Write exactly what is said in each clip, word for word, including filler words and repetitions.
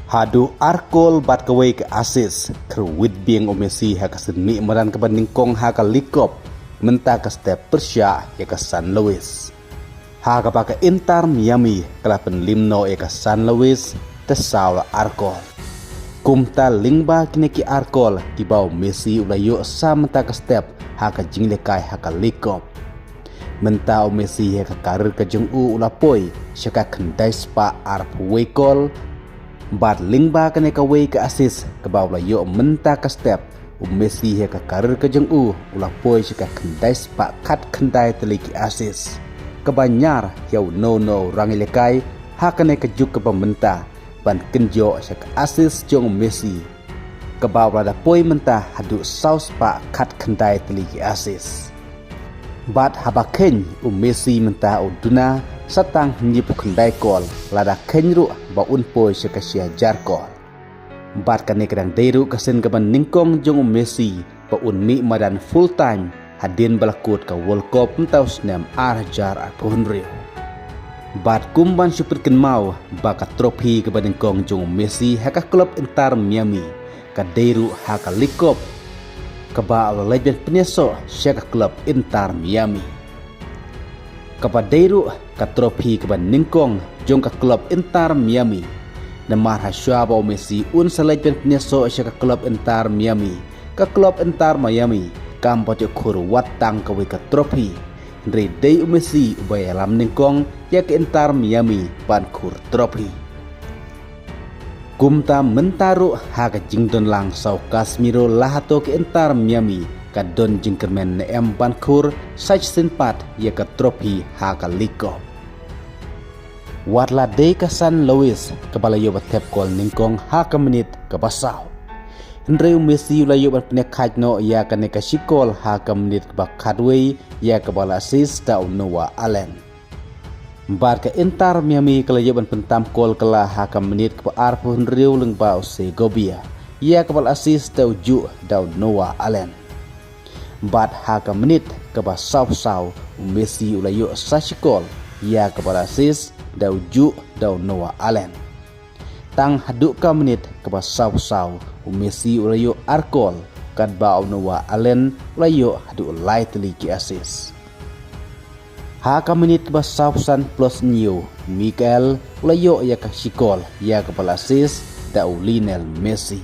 Haduh ar kol bad kawei ka assist, kyrwit biang u Messi ha ka sien mih madan kaba nyngkong ha ka League Cup, mynta ka step pyrshah ïa ka San Luis. Ha kaba ka Inter Miami ka la pynliem noh ïa ka San Luis da saw la ar kol. Kumta lyngba kine ki ar kol kiba u Messi u la ïoh sa mynta ka step ha ka jingïalehkai ha ka League Cup. Mynta u Messi ha ka career ka jong u u la poi sha ka khyndai spah arphew wei kol. Bad lyngba kane kawei ka assist kaba u la ïoh mynta ka step, u Messi ha ka career ka jong u u la poi sha ka khyndai spah khatkhyndai tylli ki assist, kaba ñiar ïa uno uno u rangïalehkai ha kane ka juk kaba mynta, ban kynjoh sha ka assist jong u Messi, kaba u la da poi mynta haduh saw spah khatkhyndai tylli ki assist. Bad haba kheiñ, u Messi mynta u duna sa tang hynñiewphew khyndai kol, lada kheiñ ruh ba un poi sha ka shi hajar kol. Bad kane ka dang dei ruh ka sien kaba nyngkong jong u Messi ba un mih madan full time hadien ba la kut ka World Cup mynta u snem ar hajar arphew hynriew. Bad kum ban shu pynkynmaw ba ka trophy kaba nyngkong jong u Messi ha ka klub Inter Miami ka dei ruh ha ka League Cup, kaba u la leit ban pynïasoh sha ka klub Inter Miami, kaba dei ruh ka trophy kaba nyngkong jong ka klub Inter Miami. Namar hashwa ba u Messi un sa leit ban pynïasoh sha ka klub Inter Miami, ka klub Inter Miami kam pat ïoh khur wat tang kawei ka trophy. Hynrei dei u Messi uba ïalam nyngkong ïa ka Inter Miami ban khur trophy. Kumta mynta ruh ha ka jingdon lang sa u Casemiro la hato ka Inter Miami ka don jingkyrmen ne em ban khur sa shisien pat ïa ka trophy ha ka League Cup. Wat la dei ka San Luis kaba la ïoh ba thep kol nyngkong ha ka minit kaba saw, hynrei u Messi u la ïoh ban pynïakhaid noh ïa kane ka shi kol ha ka minit kaba khatwei, ïa kaba la assist da u Noah Allen. Bad ka Inter Miami ka la ïoh ban pyntam kol kylla ha ka minit kaba arphew hynriew lyngba u Segovia, ïa kaba la assist da u juh da u Noah Allen. Bad ha ka minit kaba sawphew saw, u Messi u la ïoh sa shi kol, ïa kaba la assist da u juh da u Noah Allen. Tang haduh ka minit kaba sawphew saw, u Messi u la ïoh ar kol, katba u Noah Allen u la ïoh haduh lai tylli ki assist. Ha ka minit kaba sawphew san plus hynñiew, u Mikel u la ïoh ïa ka shi kol, ïa kaba la assist da u Lionel Messi.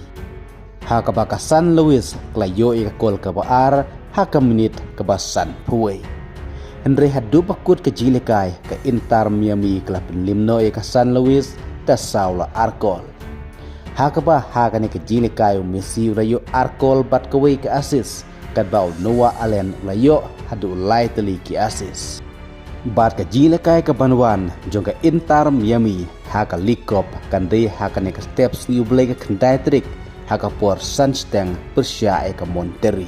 Ha kaba ka San Luis ka la ïoh ïa ka kol kaba ar ha ka minit kaba sanphew wei. Hynrei haduh ba kut ka jingïalehkai, ka Inter Miami ka la pynliem noh ïa ka San Luis da saw la ar kol. Ha kaba ha kane ka jingïalehkai u Messi u la ïoh ar kol bad kawei ka assist, katba u Noah Allen u la ïoh haduh lai tylli ki assist. Bad ka jingïalehkai kaban wan jong ka Inter Miami ha ka League Cup kan dei ha kane ka step sngi U Blei, ka khyndai tarik, ha ka por san shiteng pyrshah ïa ka Monterrey.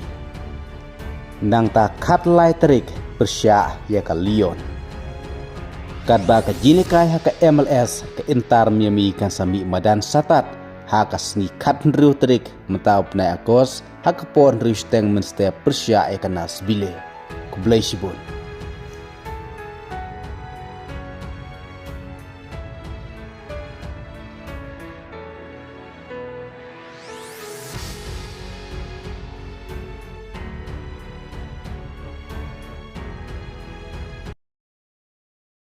Nangta khatlai tarik pyrshah ïa ka Lyon. Katba ka jingïalehkai ha ka M L S, ka Inter Miami kan sa mih madan sa tad ha ka sngi khathynriew tarik mynta u bnai August, ha ka por hynriew shiteng mynstep pyrshah ïa ka Nashville. Khublei shibun.